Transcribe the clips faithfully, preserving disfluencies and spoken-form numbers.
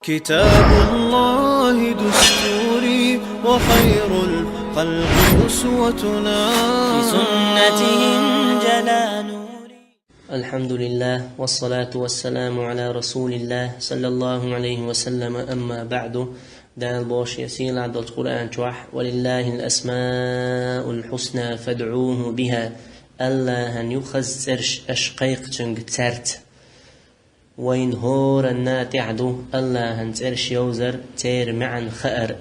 كتاب الله دستوري وخير الخلق أسوتنا. بسنته انجلى نوري. الحمد لله والصلاة والسلام على رسول الله صلى الله عليه وسلم، أما بعد. Дала боху шен сийлахь долчу Къуръан чохь: «ولله الأسماء الحسنى فادعوه بها». Аллахьан ю хаза цӀераш, аша кхайкхачуьнга цаьрца. Вайна хӀоранна тӀехь ду Аллахьан цӀераш йовзар, церан маьӀна хаар,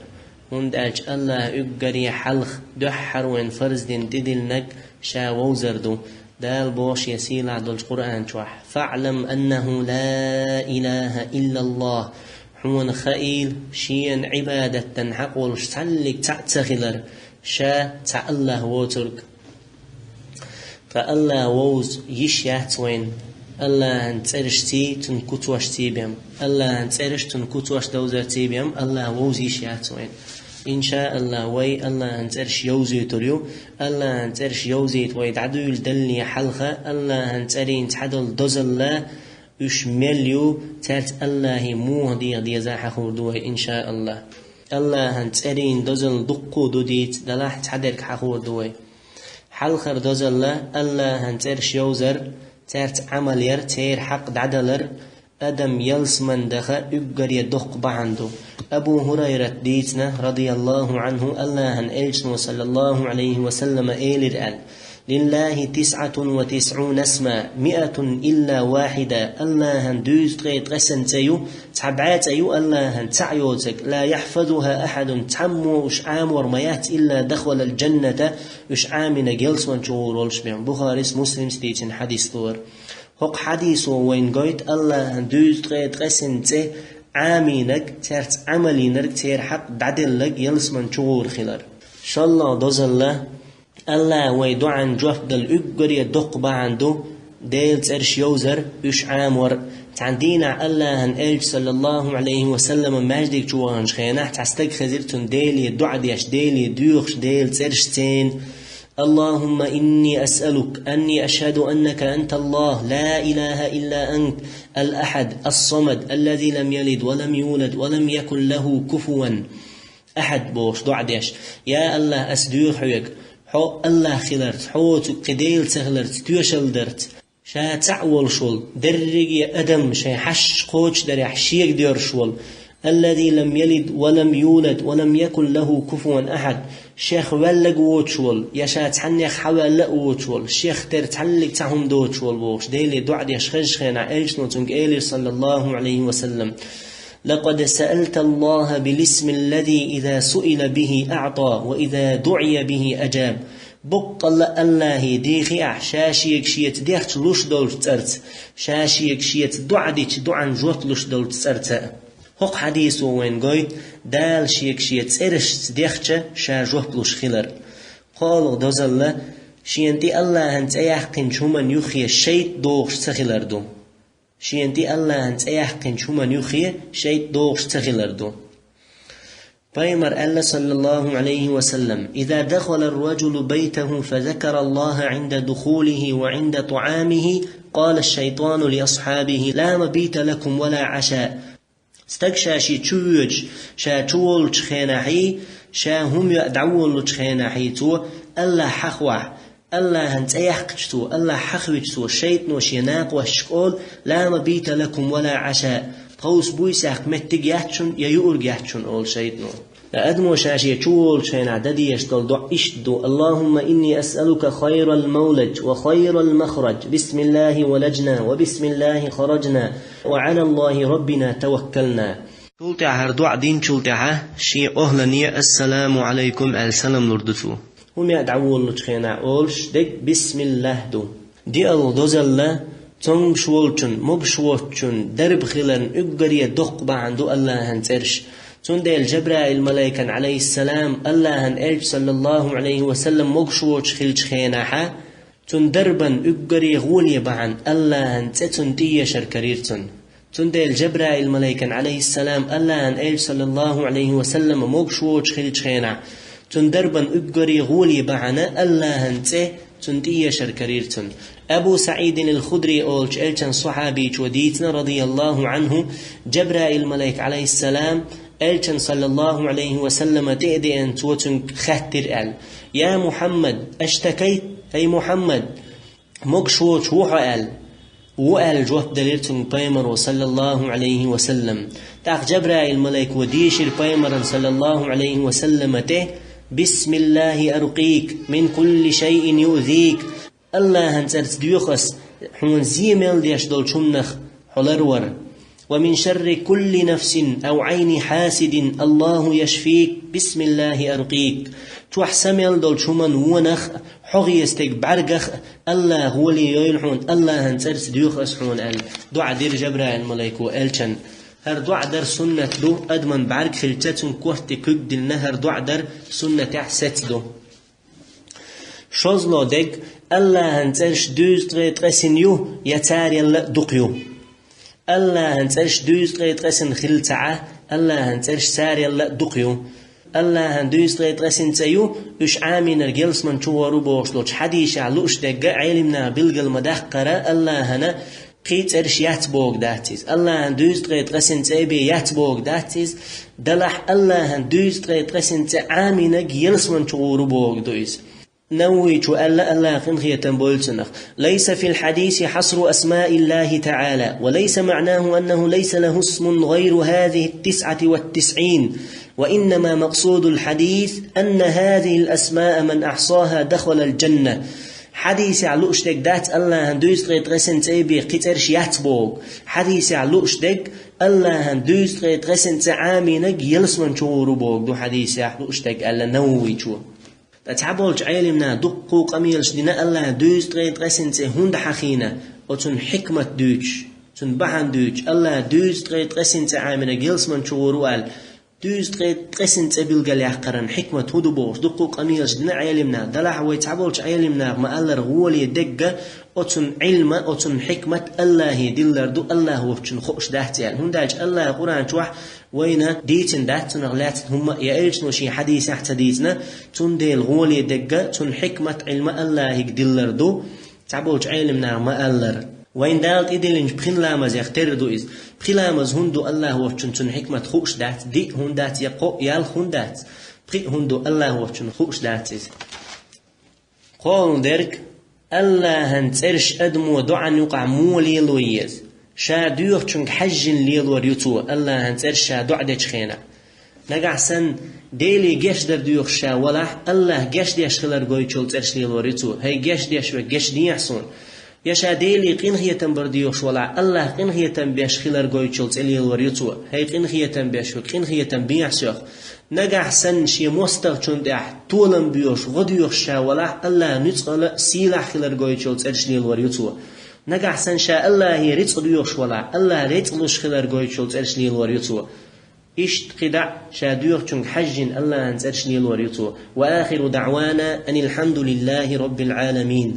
хӀунда аьлча Аллахь уггаре хьалха дуьххьара вайна фарз дина тӀедиллинарг ша вовзар ду. Дала боху шен сийлахь долчу Къуръан чохь: «فاعلم أنه لا إله إلا الله». Хьуна хаийла, шена Ӏибадат дан хьакъ волуш цхьаллиг цхьаъ ца хилар, ша цхьа Аллахь воцург. Ткъа Аллахь вовза йиш яц вайна Аллахьан цӀерашций, цуьнан куцошций бен. Аллахьан цӀераш, цуьнан куцош довзарций бен Аллахь вовза йиш яц вайна. Иншааллахь, вай Аллахьан цӀераш йовзуьйтур ю. Аллахьан цӀераш йовзийта вай дӀадуьйла далле хьалха, Аллахьан цӀерийн цхьадолу дозалла, уьш мел ю, цаьрца Аллахье муха деха деза хьахор ду вай, иншааллахь. Аллахьан цӀерийн дозалла дуккха а ду дийца, делахь цхьадерг хьахор ду вай. Хьалхара дозалла Аллахьан цӀераш йовзар, цаьрца Ӏамал яр, церан хьакъ дӀадалар, адам ялсаман даха уггаре доккха бахьана ду. Абу ХӀурайрат дийцина, радияллаху Ӏанху, Аллахьан элчано, саллаллаху Ӏалайхи ва саллама, элира аьлла: «لله تسعة وتسعون اسما، مائة إلا واحدة». Аллахьан дуьйзу ткъе ткъесна цӀе ю, цхьа бӀе цӀе ю Аллахьан цхьаъ йоцург, «لا يحفظها أحد», цхьаммо уьш Ӏамор ма яц, «إلا دخل الجنة», уьш Ӏамийнарг ялсаман чу гӀур волуш бен. Бухарис, Муслимс дийцина хьадис ду хӀара. ХӀокху хьадисо вайна гойту Аллахьан дуьйзу ткъе ткъесна цӀе Ӏамийнарг, цаьрца Ӏамал йинарг, церан хьакъ дӀаделларг ялсаман чу гӀур хилар. ШолгӀа дозалла, Аллахь вай доӀан жоп дала уггаре доккха бахьана ду Делан цӀераш йовзар, уьш Ӏамор. Цхьана дийнахь Аллахьан элча, саллаллаху Ӏалайхи ва саллама, маьждиг чу ваханчу хенахь цхьа стаг хезира цунна Деле доӀа деш, Деле доьхуш, Делан цӀерашца: «اللهم إني أسألك أني أشهد أنك أنت الله لا إله إلا أنت الأحد الصمد الذي لم يلد ولم يولد ولم يكن له كفوا أحد», бохуш доӀа деш. Я Аллахь, ас доьху хьоьга, хьо Аллахь хиларца, хьоца кхин Дела ца хиларца, тоьшалла дарца. Ша цхьаъ волуш волу, дерриге адам шайн хьашташ кхочушдарехь шега доьрзуш волу, «الذي لم يلد ولم يولد ولم يكن له كفوا أحد», шех ваьллаг а воцуш волу, я ша цхьаннех хьаваьлла а воцуш волу, шех тера цхьаллиг цхьа хӀума доцуш волу, бохуш, Деле доӀа деш хезначу хенахь, элчано цуьнга элира, саллаллаху Ӏалайхи ва саллам: «لقد سألت الله بالاسم الذي إذا سئل به أعطى وإذا دعي به أجاب». Боккъалла Аллахье дийхи ахь, ша шега шеца дехча луш долчу цӀарца, ша шега шеца доӀа дича доӀан жоп луш долчу цӀарца. ХӀокху хьадисо вайна гойту Дала шега шен цӀерашца дехча ша жоп луш хилар. КхоалгӀа дозалла, шена тӀе Аллахьан цӀе яьккхинчу хӀуманна юххе шайтӀа догӀуш ца хилар ду. Шена тӀе Аллахьан цӀе яьккхинчу хӀуманна юххе шайтӀа догӀуш ца хилар ду. Пайхамар аьлла, саллаллаху Ӏалайхи ва саллам: «إذا دخل الرجل بيته فذكر الله عند دخوله وعند طعامه قال الشيطان لأصحابه: لا مبيت لكم ولا عشاء». Стаг ша шен чу воьдуш, ша чу волчу хенахьий, ша хӀума йоа дӀаволлучу хенахьий цо Аллахь хьахавахь, Аллахьан цӀе яьккхича цо, Аллахь хьахавича цо, шайтӀано шен накъосташка олу: «لا مبيت لكم ولا عشاء». Тховса буйсаккха меттиг яц шуна, я юург яц шуна, олу шайтӀано. Ткъа адамо ша шен чу волчу хенахь дан дезаш долу доӀа иштта ду: «اللهم إني أسألك خير المولج وخير المخرج، بسم الله ولجنا وبسم الله خرجنا وعلى الله ربنا توكلنا». Цул тӀаьхьа хӀара доӀа динчул тӀаьхьа шен охӀлане «Ассаламу Ӏалайкум» аьлла салам лур ду цо. ХӀума яа дӀаволлучу хенахь олуш дерг «Бисмиллахь» ду. ДиъалгӀа дозалла, цомгуш волчун, могуш воцчун дарба хиларна уггаре доккха бахьана ду Аллахьан цӀераш. Цундела Жабраил-малайкан, Ӏалайхиссалам, Аллахьан элча, саллаллаху Ӏалайхи ва саллам, могуш воцуш хилчу хенахьа, цуьнан дарбан уггаре гӀоле бахьана Аллахьан цӀе цунна тӀеешар карийра цунна. Цундела Жабраил-малайкан, Ӏалайхиссалам, Аллахьан элча, саллаллаху Ӏалайхи ва саллам, могуш воцуш хилчу хенахь, цуьнан дарбан уггаре гӀоле бахьана Аллахьан цӀе Цунна тӀеешар карийра цунна. Абу СаӀидин ал-Худри олучу элчан сахьабичо дийцина, радияллаху Ӏанху, Жабраил-малайк, Ӏалайхиссалам, элчан, саллаллаху Ӏалайхи ва саллама, тӀе а деана, цо цуьнга хаьттира аьлла: «Я Мухьаммад, аштакайт, ай Мухьаммад, могуш воцуш ву хьо?» – аьлла. «Ву», – аьлла, жоп делира цуьнга пайхамаро, саллаллаху Ӏалайхи ва саллам. ТӀаккха Жабраил-малайко дийшира пайхамарна, саллаллаху Ӏалайхи ва саллама, тӀе: «Бисмиллахи аркъик мин кулли шайин юъзик». Аллахьан цӀарца доьху ас хьуна зе мел деш долчу хӀуманах хьо ларвар. «Ва мин шарри кулли нафсин ав Ӏайни хьасидин Аллаху яшфик, бисмиллахи аркъик». Чохь са мел долчу хӀуманах, вонах, хьо гӀеза стеган бӀаьргах Аллахь гӀоле йойла хьуна, Аллахьан цӀарца доьху ас хьуна, аьлла, доӀа дира Жабраил-малайко элчанна. ХӀара доӀа дар суннат ду, адаман бӀаьрг хилча, цуьнга корта тӀе куьг диллина, хӀара доӀа дар суннатехь сецна ду. Шозло дерг: Аллахьан цӀераш дуьйзткъе ткъесна ю я царел а дукха ю? Аллахьан цӀераш дуьйзткъе ткъесна хилла ца Ӏа, Аллахьан цӀераш царел а дукха ю. Аллахьан дуьйзткъе ткъесна цӀе ю, уьш Ӏамийнарг ялсамани чу гӀур ву бохуш долчу хьадисехь лууш дерг, Ӏелимнаха билгал ма-даккхара, Аллахьана кхин цӀераш яц бохург дац иза. Аллахьан дуьйзткъе ткъесна цӀе бен яц бохург дац иза. Делахь Аллахьан дуьйзткъе ткъесна цӀе Ӏамийнарг ялсамани чу гӀур ву бохург ду иза. Нававичо аьлла, Аллахь къинхетам бойла цунах: «Лайса фил хьадиси хьасру асмаиллахи таӀала, ва лайса маънаху аннаху лайса лаху исмун гӀайру хазихи ттисъати ва ттисъин, ва иннама макъсудул хьадис анна хазихил асмаа ман ахьсаха дахалал жанна». Хьадисехь лууш дерг дац Аллахьан дуьйзткъе ткъесна цӀе бен кхин цӀераш яц бохург. Хьадисехь лууш дерг Аллахьан дуьйзткъе ткъесна цӀе Ӏамийнарг ялсамани чу гӀур ву бохург ду хьадисехь лууш дерг, аьлла Нававичо. Ткъа цхьаболчу Ӏелимнаха дуккха къамелаш дина Аллахьан дуьйзткъе ткъесна цӀе хӀунда хьахийна, оцунна хьикмат дуьйцуш, цунна бахьана дуьйцуш, Аллахьан дуьйзткъе ткъесна цӀе Ӏамийнарг ялсамани чу гӀур ву аьлла, дуьйзткъе ткъесна цӀе билгалъяккхаран хьикмат хӀун ду бохуш, дуккха къамелаш дина Ӏелимнаха. Делахь вай цхьаболчу Ӏелимнаха ма-аллара, гӀоле дерг оцунна Ӏилма, оцунна хьикмат Аллахье диллар ду, Аллахь воцчунна хууш дац аьлла. ХӀунда аьлча Аллахьа Къуръан чохь вайна дийцина дац цунах лаьцна хӀумма а, я элчано шен хьадисехь ца дийцина, цундела гӀоле дерг, цунна хьикмат, Ӏилма Аллахьига диллар ду, цхьаболчу Ӏелимнаха ма-аллара. Вайн Дала тӀедиллинчу пхи ламазех тера ду иза. Пхи ламаз хӀунда ду Аллахь воцчунна, цунна хьикмат хууш дац, диъ хӀунда дац, я кхоъ, ялх хӀунда дац. Пхи хӀунда ду Аллахь воцчунна хууш дац иза. КхоалгӀа дерг: Аллахьан цӀераш адамо доӀан юкъахь муха лело еза? Ша доьхучуьнга хьаьжжина лелор ю цо, Аллахьан цӀераш ша доӀа дечу хенахь. Нагахь санна Деле гечдар доьхуш ша валахь, Аллахь гечдеш хилар гойтуш йолу цӀераш лелор ю цо: «ХӀай гечдеш верг, гечдехьа суна». Я ша Деле къинхетам бар доьхуш валахь, Аллахь къинхетам беш хилар гойтуш йолу цӀе лелор ю цо: «ХӀай къинхетам беш верг, къинхетам бехьа соьх». Нагахь санна шен мостагӀчунна тӀехь толам боьхуш, гӀо доьхуш ша валахь, Аллахь нуьцкъала а, сийлахь хилар гойтуш йолу цӀераш лелор ю цо. Нагахь санна ша Аллахье рицкъ доьхуш валахь, Аллахь рицкъ луш хилар гойтуш йолу цӀераш лелор ю цо. Иштта кхидӀа а ша доьхучуьнга хьаьжжина Аллахьан цӀераш лелор ю цо. Ва ахиру даъвана анил хьамдулиллахи роббил Ӏаламин.